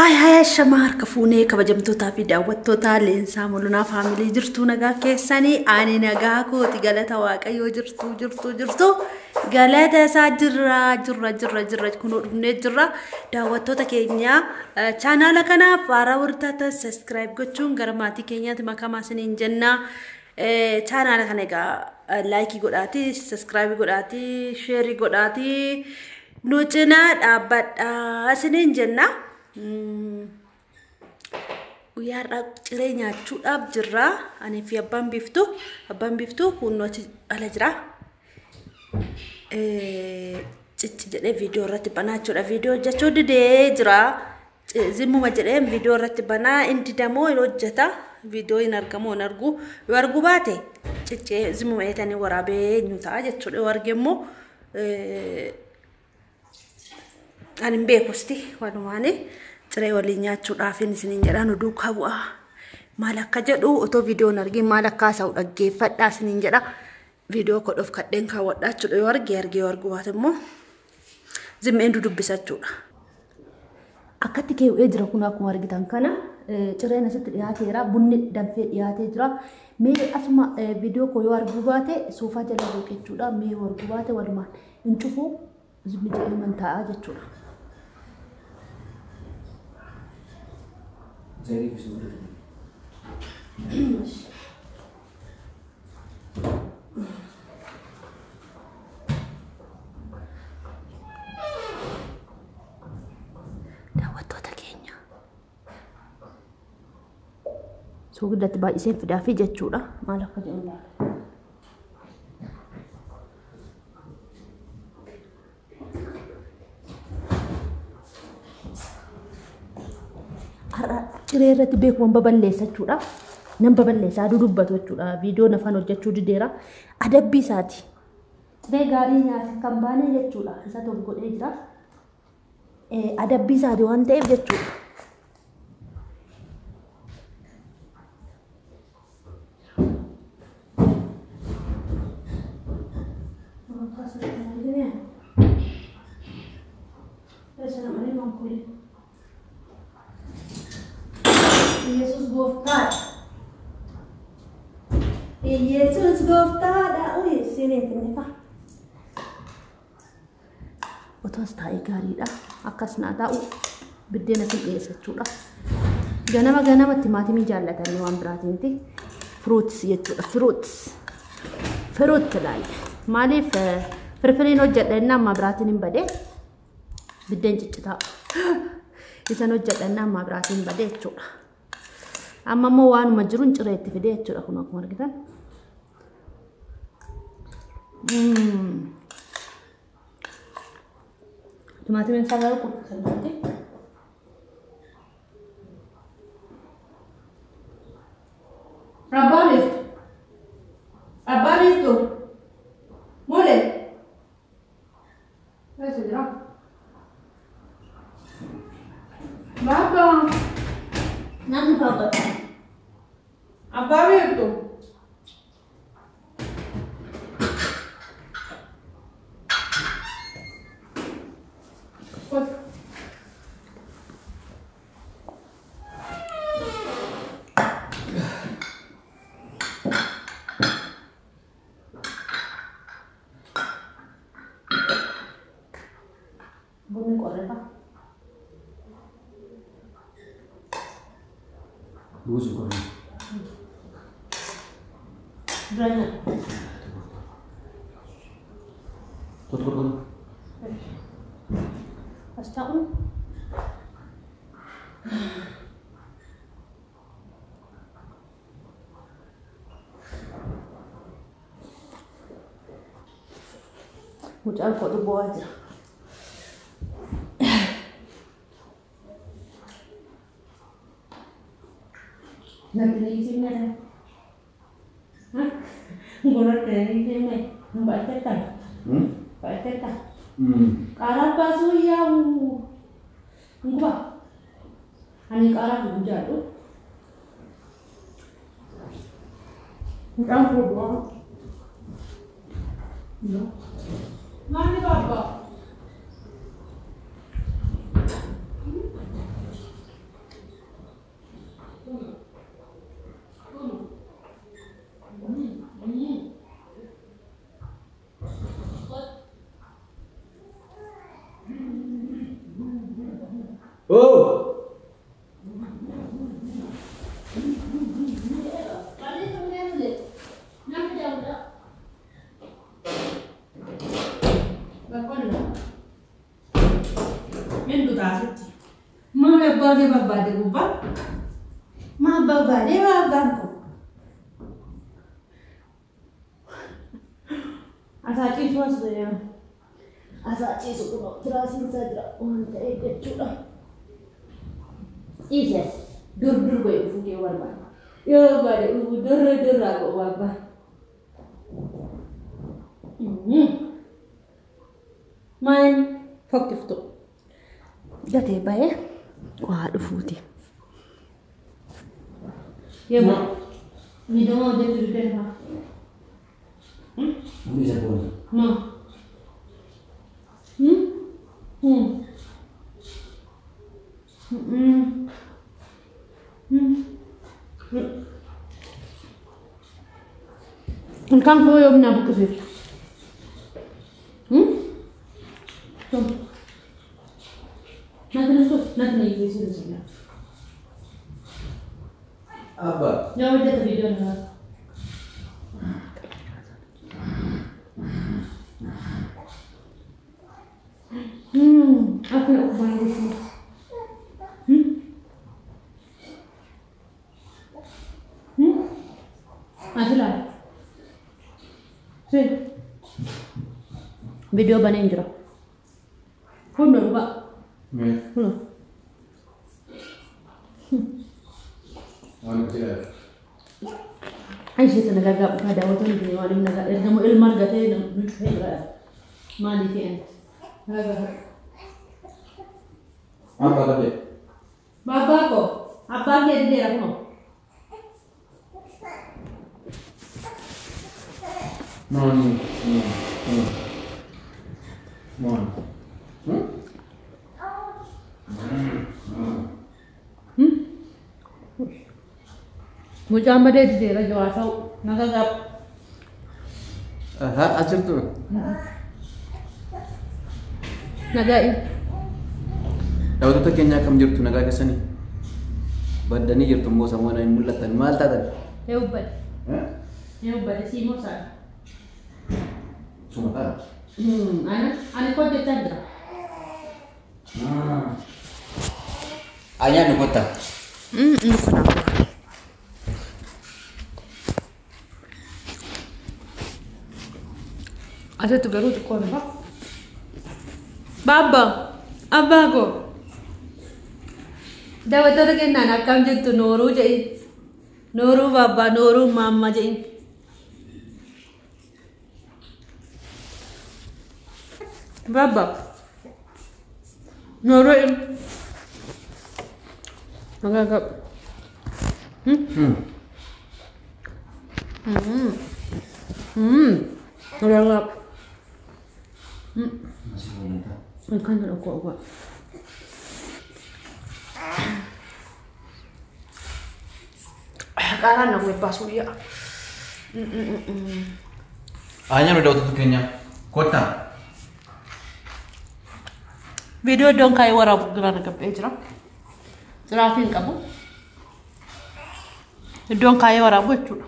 Haay haay shamaa harka fuunee kabajamtootaa fi daawwattoota Leensaa Mul'unaa Faamilii jirtuu nagaa keessanii ani nagaa kooti galata Waaqayyoo jirtuu jirtuu jirtuu galata isaa jirra jirra jirra jirra kunoo dhufnee jirra daawwattoota keenya chaanaala kanaaf haaraa warri taatan sabiskiraayib gochuun gara maatii keenyaatti makamaa isiniin jenna. Chaanaala kana egaa laayikii godhaatii sabiskiraayib godhaatii sheerii godhaatii nu cinaa dhaabbadhaa isiniin jenna. Guyyaa har'aa ciree nyaachuudhaaf jirra. Ani fi abbaan biiftuu kunnoo achi ala jira. Cicci jedhee viidiyoo irratti banaa jechuudha. Viidiyoo hojjechuu didee jira. Zimmuma jedhee viidiyoo irratti banaa inni damoo hin hojjeta. Viidiyoo hin argamu hin argu. Yoo argu baate ciccee zimmuma eetanii waraabee eenyu ta'a jechuudha. Yoo arge immoo ani hin beekusti walumaani ciree waliin nyaachuudhaaf isiniin jedha nu duukaa bu'aa. Maal akka jedhu otoo viidiyoon argin maal akka haasa'u dhaggeeffadhaa isiniin jedha. Viidiyoo kodhoof kadheen kaawwadhaa jechuudha. Yoo arge arge yoo argu baate immoo zimmeen dudubbisa jechuudha. Akkatti keewwee jira kun akkuma argitan kana cireen asitti dhiyaateera. Bunni danfee dhiyaatee jira. Mee asuma viidiyoo koo yoo arguu baate soofaa jala buuqe jechuudha. Mee yoo arguu baate walumaan hin cufuu zimmi jedhee man taa'aa jechuudha. Daawwattoota keenya. Soogidatti baay'iseen fidaafii jechuudha. Maal akka jedhu ilaala. Ciree irratti beekuman baballeessa jechuudha. Nan baballeessa aduu dubbatu jechuudha. Viidiyoon afaan hojjechuu dideera. Adabbii isaati. Ciree gaarii nyaata kan baane jechuudha. Isa tokko godhee jira. Adabbii isaati waan ta'eef jechuudha. Yesus gooftaadha. Yesus gooftaadha. Uy, siniin finnifa. Otoo as taa'ee gaariidha. Akkas naa taa'u biddeena sin dhiyeessa jechuudha. Ganama ganamatti timaatimii jaallatanii waan biraatiinti. Fruits jechuudha. Fruits. Fruit laal. Maaliif firfiriin hojjedha inni amma biraatiin hin badee biddeen ciccitaa. Isan hojjedha inni amma biraatiin hin badee jechuudha. Amma immoo waanuma jiruun ciree itti fidee jechuudha kun akkuma argitan. Timaatimiin isaa garuu qulqullinatti. Abbaa biiftuu. Abbaa biiftuu. Mulee. Eessa jira? Baabaa. Namni faaqata. Abbaa biiftuu. Bunni qorrefa. Buusu qorre. Dura nyaata. Qotu qotu qotu. As taa'u. Mucaan koo bo'aa jira. Nanti lagi sini ada. Hah? Goror dari sini. Mbak Teta. Mbak Teta. Karena suya. Enggak. Ani karena hujan tuh. Mucaan koo bo'aa. Mana bapak? Hindu taasitti. Maal abbaa kee barbaade gubbaa? Maal barbaade abbaan koo? Asaa ciisu as asaa ciisu kunoo tiraasiin isaa jira waan ta'eef jechuudha. Ciisi as dur dur godhe dhufuu kee barbaade. Yoo barbaade dhufuu dur durraa godhu abbaan. Maal fokkiftu? Gatee bahee waa dhufuuti. Yemmuu miidhama hojjechuu didee Hundi isa boona. Ma. Hmm? Hmm. Hmm. Hmm. Ilkaan koo yoom naa buqqisiifta? Hmm? Tom. Natti nustus, natti na hiikeessu sila. Abba. Yoo hojjeta viidiyoon irraa. Akkana dhukkubaa jechuudha. Hmm? Hmm? As ilaali. Si. Viidiyoo banee hin jira. Hundoo dhugaa. Hundoo. Waan itti ilaali. Ishee sana gargaaru daawwattoonni keenya waan inni nagaa ergama ilma argatee nu cufee jira. Maaliif enti? Nagaa. Abba qabee. Babbaa koo abbaan kee dideera kunoo. Maani. Maani. Mucaan badee dideera jawaa ta'u nagaa gaaf. Aha, achirtu. Nagaa. Daawwattoota keenya akkam jirtu nagaa keessanii? Baddanii jirtu immoo sammuu hin mul'atan maal taatan? Eebbade. Eebbade siimoo isaa. Suma ta'a. Ani koo jechaa jira. Ayyaanni kottaa. Inni kun amma. Asitti garuu xiqqoo nafa. Baabba abbaa koo. Daawwattoota kennaan akkam jirtu nooruu jedhin. Nooruu baabbaa nooruu maamma jedhin. Baabba nooruu jedhin. Nagaa qabu. Nagaa qabu. Ilkaan na dhukkuba. Qaaraan na gubbaa guyyaa. Ayyaanni daawwattoota keenya kottaa. Viidiyoo iddoon kaayee waraabu biraan gabbee jira. Xiraafii hin qabu. Iddoon kaayee waraabu jechuudha.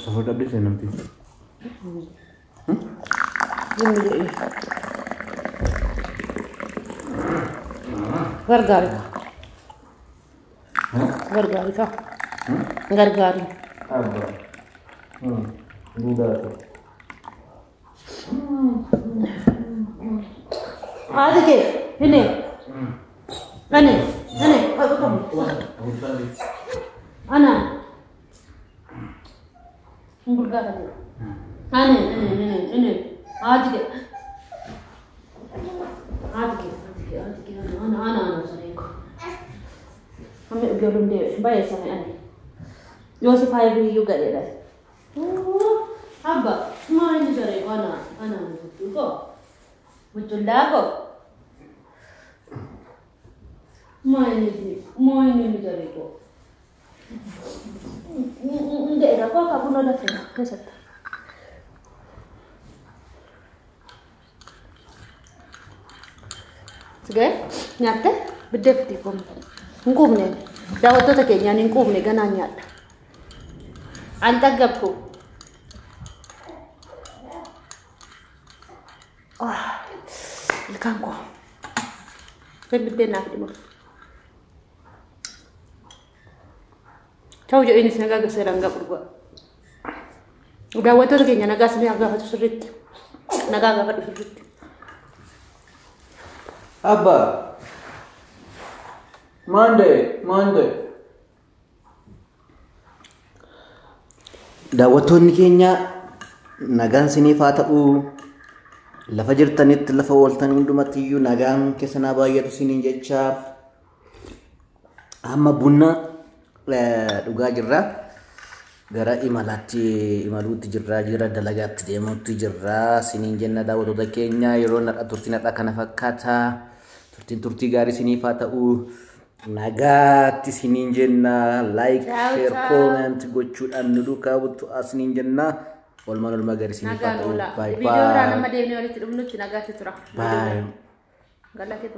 Safuu dhabdee seenamti. Gargaari. Gargaari ka. Gargaari. Abba. Duudaatu. Haati kee hine. Ane ane ana. Gurgaara. Ane ane ane ane haati kee. Haati kee haati kee haati kee ana ana ana sareeko. Amma ijoolleen deebi baay'ee sana ane. Yoo si faaya biyyuu gadeedha. Abba maal inni sareeko ana ana ana koo. Mucullaa koo. Maal inni sareeko. Ndeera koo kabuno dafee keessatti. Sigee nyaatte biddeen fidee koomne. Hin quufne. Daawwattoota keenyaan hin quufne, ganaan nyaadha. An xaggabku. Ilkaan koo. Biddeen naaf dhimma. Ta'u jedheenis nagaa gaseeraan gabu dhugaa. Daawwattoota keenya nagaa isin gaafatu sirriitti. Nagaa gaafadhu sirriitti. Abba. Monday, Monday. Daawwattoonni keenya, nagaan siniif haa ta'u. Lafa jirtanitti, lafa ooltan hundumatti iyyuu nagaan keessa naa baay'atu siniin jecha, amma buna dhugaa jirra. Gara imalaatti imaluutti jirra, jira dalagaatti deemuutti jirra siniin jenna. Daawwattoota keenya, yeroo nadha turtiin hadha kana fakkaata. Turtiin turtii gaarii siniif haa ta'u. Nagaatti siniin jenna. Like, Ciao, share, ciao. comment gochuudhaan nu duukaa buttu siniin jenna. Olmaan olmaa gaarii siniif haa Nagaan ta'u. oola. Bye Viidiyoo biraa bye. nama deemnee walitti dhufnutti nagaatti tura. Bye. Galatee.